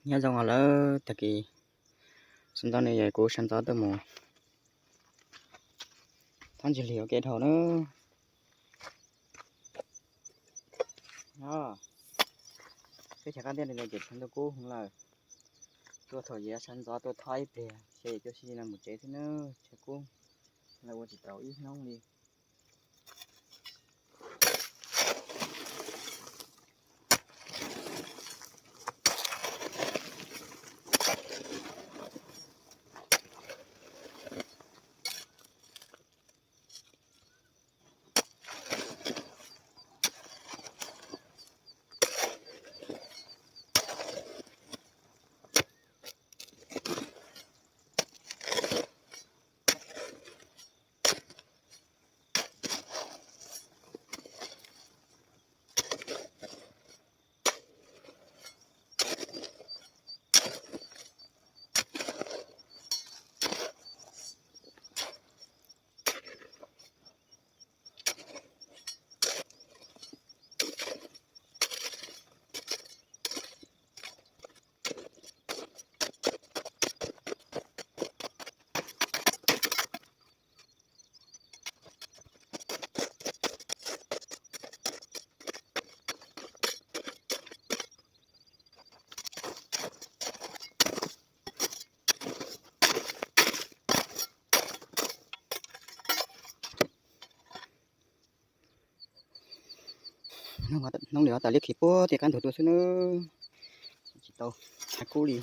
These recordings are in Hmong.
Nyob zoo os lawm, tag kis sawv ntxov no yog kuv sawv ntxov tuaj mus thov ntsis hlis ua ke dhau na. Peb chaw qab ntiaj teb no ces tshav ntuj kub heev lawm. Tuaj thaum yav sawv ntxov tuaj thov ib pliag ces cua si no mus tsev thiab na, tshav kub, lawv ua tsis tau ib hnub li. Hnub no tas liab khi puag tim qab ntug tuaj xwb nawb, tsis tau tshav kub li.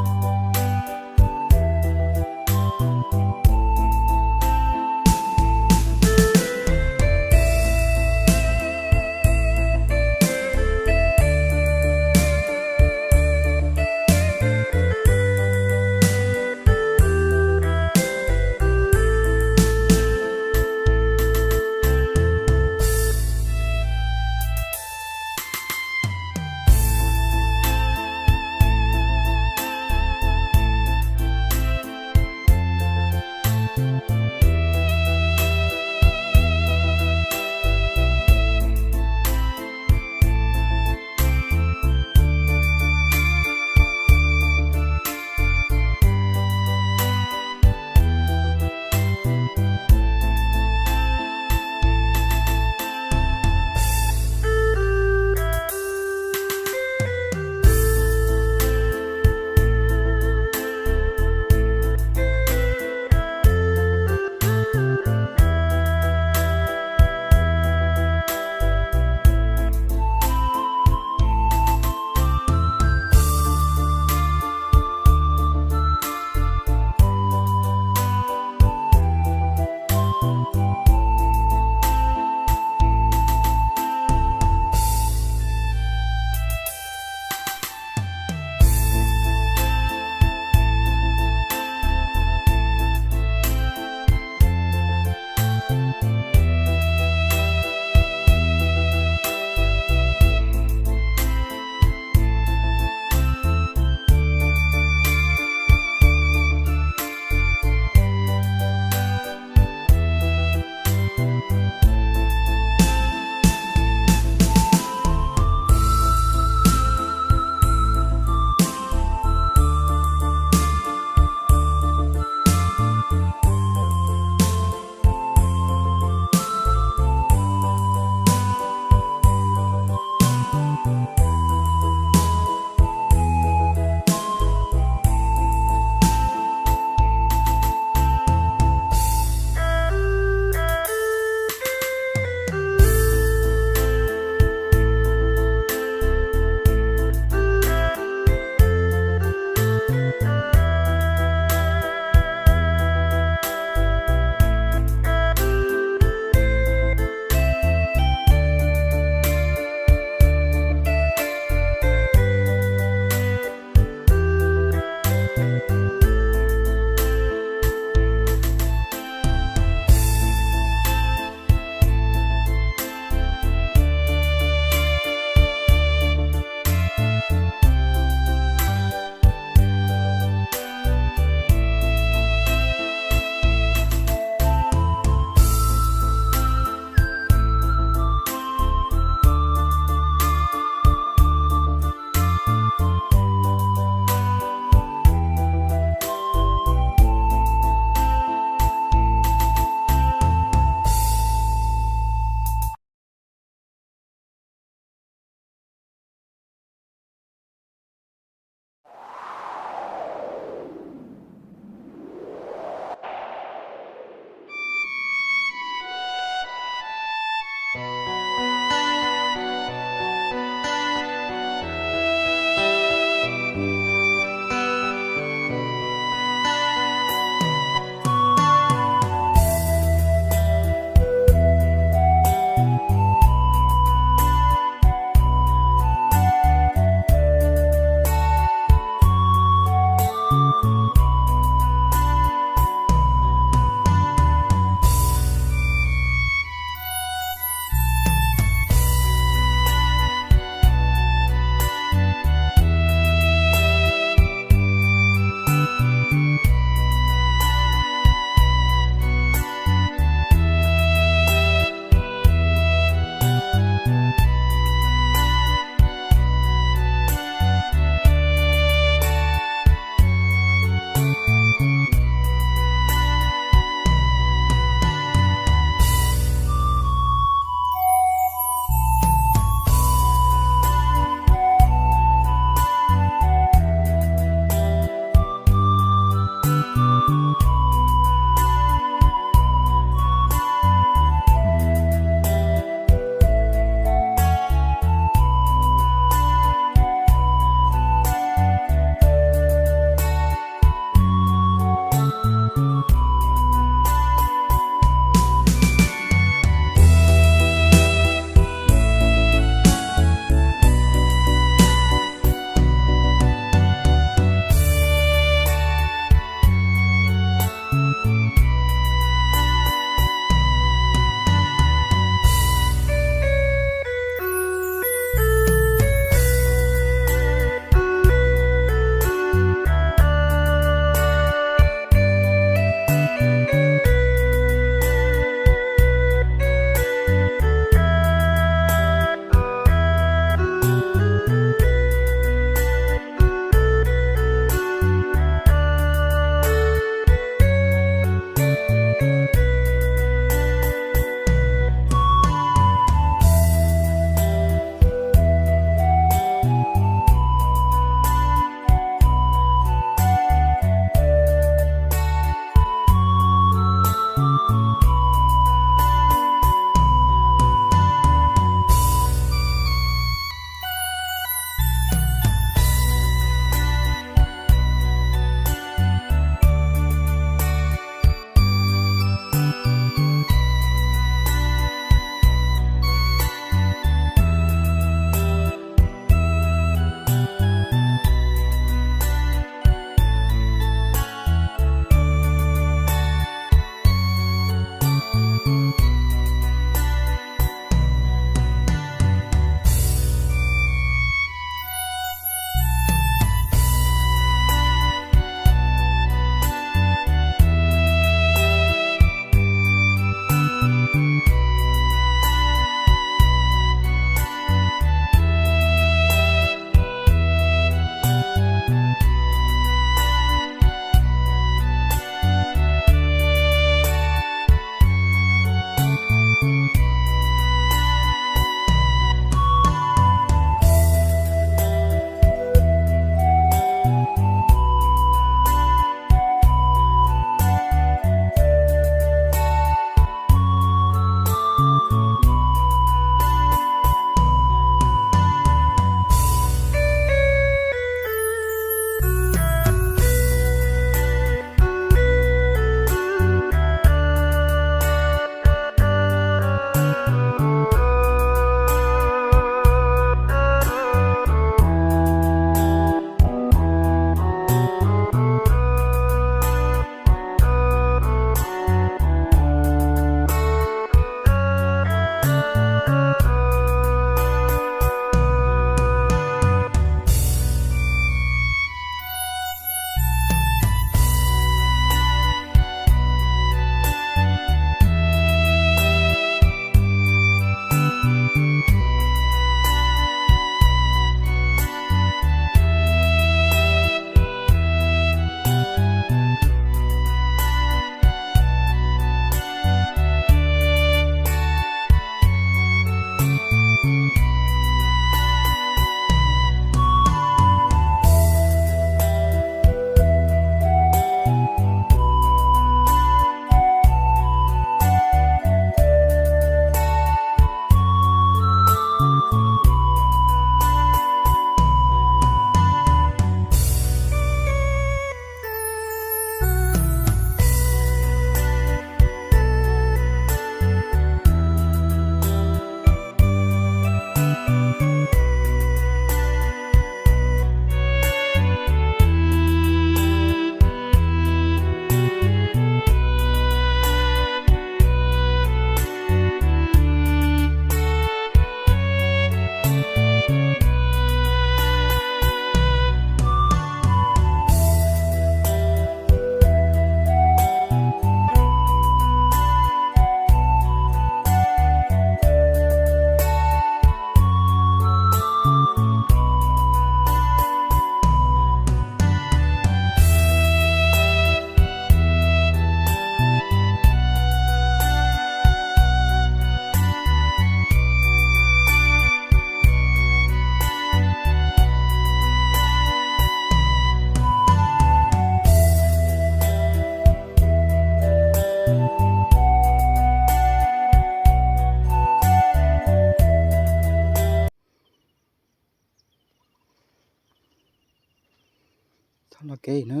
Los kev na,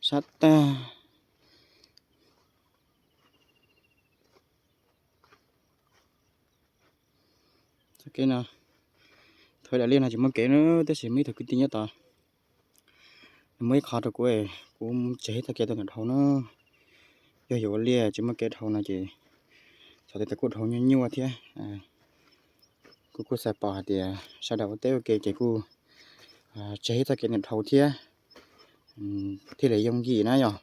sab tag. Txoj kev no, thaum daim liaj no tsis muaj kev na, tab sis muaj ib tug kwv tij nyob tod, nws muab ib qho rau kuv, kuv tseg ib txoj kev tau ntawm dhau na. Yog yuav ua liaj tsis muaj kev dhau no ces xyov tias kuj dhau nyuaj nyuaj thiab. Kuv kuj xav pom hais tias sawv daws ua teb ua ke ces kuj tseg ib txoj kev ntawm dhau thiab, thiaj li yooj yim na yog.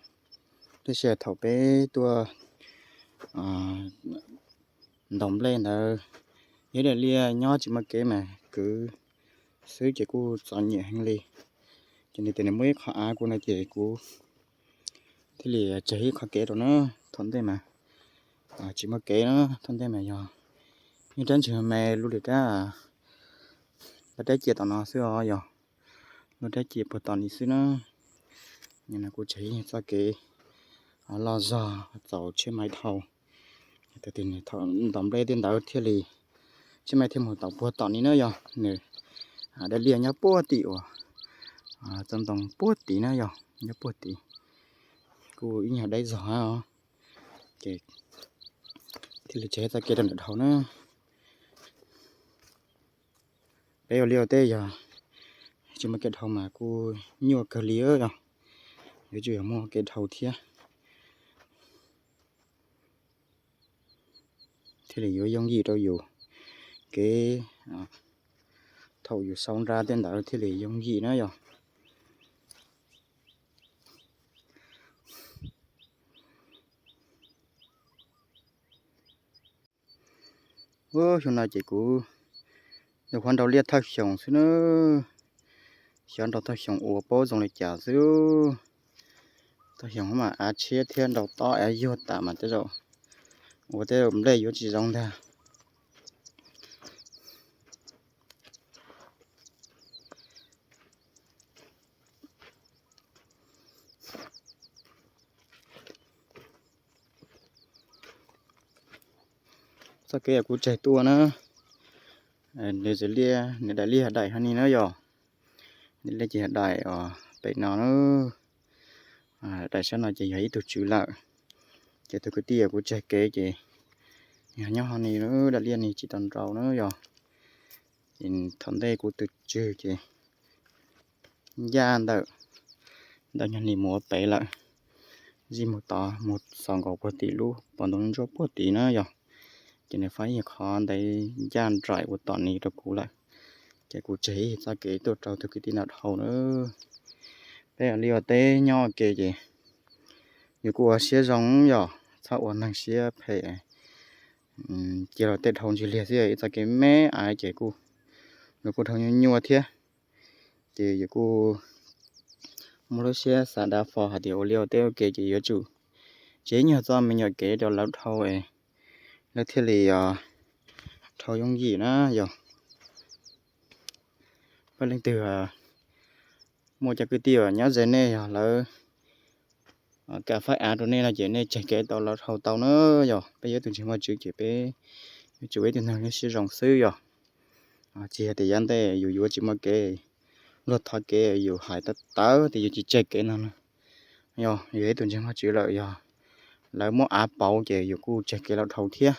Tab sis thaum peb tuaj ntaus nplej ntawd, yog daim liaj nyob tsis muaj kev mas kwv xwb ces kuj txom nyem heev li. Ces nws tias nws muab ib qho av kuv no ces kuv thiaj li tseg ib qho kev rau na. Thaum ntej mas tsis muaj kev na, thaum ntej mas yog nyob rab ntsis me lub li kab, lub rab cia tom no xwb os yog, lub rab cia puag tom ni xwb na. Nim no kuj tseg ib txoj kev loj zog txaus tsheb maiv dhau. Thaum ntaus nplej tej ntawd thiaj li tsheb maiv thiaj mus tau puag tom ni na yog. Nws daim liaj nyob puag tim uas txoj ntoo puag tid na yog, nyob puag tid. Kuj ib nyuag deb zog os, ces thiaj li tseg txoj kev rau ntawm dhau na. Peb ua liaj ua teb yog tsis muaj kev dhau mas kuj nyuaj kawg li yog, yuav tsum yog muaj kev dhau thiab thiaj li yuav yooj yim rau yus kev, thaum yus sau nra tej ntawd thiaj li yooj yim na yog. Ub, xyoo no ces kuv nyuam qhuav nrau liaj thawj xyoo xwb na, xyov nrau thawj xyoo ua paub zoo li cas xwb. Thawj xyoo mas av tshiab thiab nrau tob av yuag tas mas tej zaum ua tej zaum nplej yuav tsis zoo ntag. Txoj kev uas kuv tseg tuaj na, nws txawm liaj, nws daim liaj daim hov ni na yog, nws liaj ces daim os pem no na, daim sab no ces yog ib tug tswv lawm, ces tus kwv tij uas kuv tseg kev ces yog nyob hov ni, daim liaj ni tsis tau nrau na yog. Ces thaum ntej kuv tus tswv ces ncaj ntawm ntawm nyuag ni mus ua pem lawm, zij mus tod mus xaus nkaus puag tim lub pos ntoo ntsuab puag tid na yog. Ces nws faib ib qho ntev ncaj nraim ua tom ni rau kuv lawm, ces kuv tseg ib txoj kev tuaj rau tus kwv tij ntawd dhau na. Peb ua liaj ua teb nyob ua ke ces yus kuj ua siab zoo yog, txhob ua neeg siab phem, cia los tej dhau ntsis liag xwb, ib txoj kev me ais ces kuj, nws kuj dhau nyuaj nyuaj thiab. Ces yus kuj muaj lub siab xav dav fo hais tias ua liaj ua teb ua ke ces yuav tsum tsev nyuag txoj me nyuam kev rau lawv dhau, lawv thiaj li dhau yooj yim na yog. Peb leej twg muaj cov kwv tij uas nyob ze nej yog lawv kam faib av rau nej no ces nej tseg kev tau lawv dhau tau na yog. Peb yog ib tug ntseeg Vajtswv ces peb yuav tsum ua ib tug neeg lub siab zoo xwb yog. Tsis yog tias yav ntej yus yuav tsis muaj kev, luag thov kev yus hais tawv tawv tias yus tsis tseg kev no na. Yog yus yog ib tug ntseeg Vajtswv lawm yog lawv muab av pauv ces yus kuj tseg kev lawv dhau thiab.